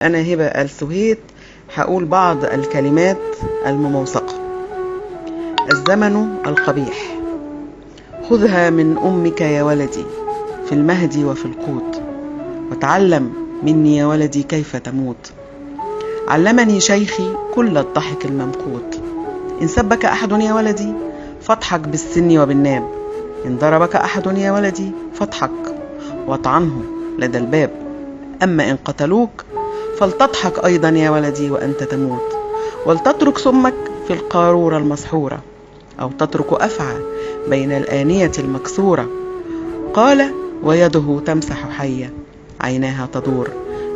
أنا هبة السهيت، هقول بعض الكلمات المموثقة. الزمن القبيح، خذها من أمك يا ولدي في المهد وفي القوت، وتعلم مني يا ولدي كيف تموت. علمني شيخي كل الضحك الممقوت. إن سبك أحد يا ولدي فاضحك بالسن وبالناب، إن ضربك أحد يا ولدي فاضحك واطعنه لدى الباب، أما إن قتلوك فلتضحك أيضا يا ولدي وأنت تموت، ولتترك سمك في القارورة المسحورة، أو تترك أفعى بين الآنية المكسورة. قال ويده تمسح حية عيناها تدور،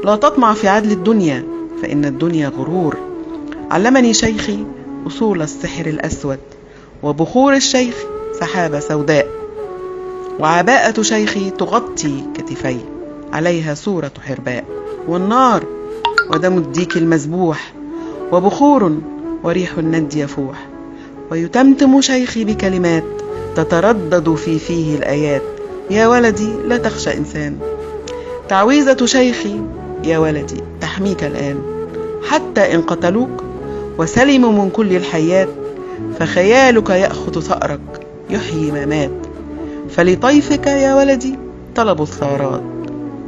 لا تطمع في عدل الدنيا فإن الدنيا غرور. علمني شيخي أصول السحر الأسود، وبخور الشيخ سحابة سوداء، وعباءة شيخي تغطي كتفي عليها صورة حرباء، والنار ودم الديك المذبوح، وبخور وريح الند يفوح. ويتمتم شيخي بكلمات تتردد في فيه الآيات، يا ولدي لا تخشى إنسان. تعويذة شيخي يا ولدي تحميك الآن، حتى إن قتلوك وسلموا من كل الحيات، فخيالك يأخذ ثأرك يحيي ما مات. فلطيفك يا ولدي طلبوا الثارات،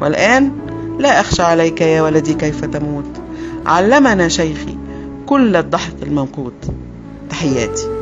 والآن لا أخشى عليك يا ولدي كيف تموت. علمنا شيخي كل الضحك الموقوت. تحياتي.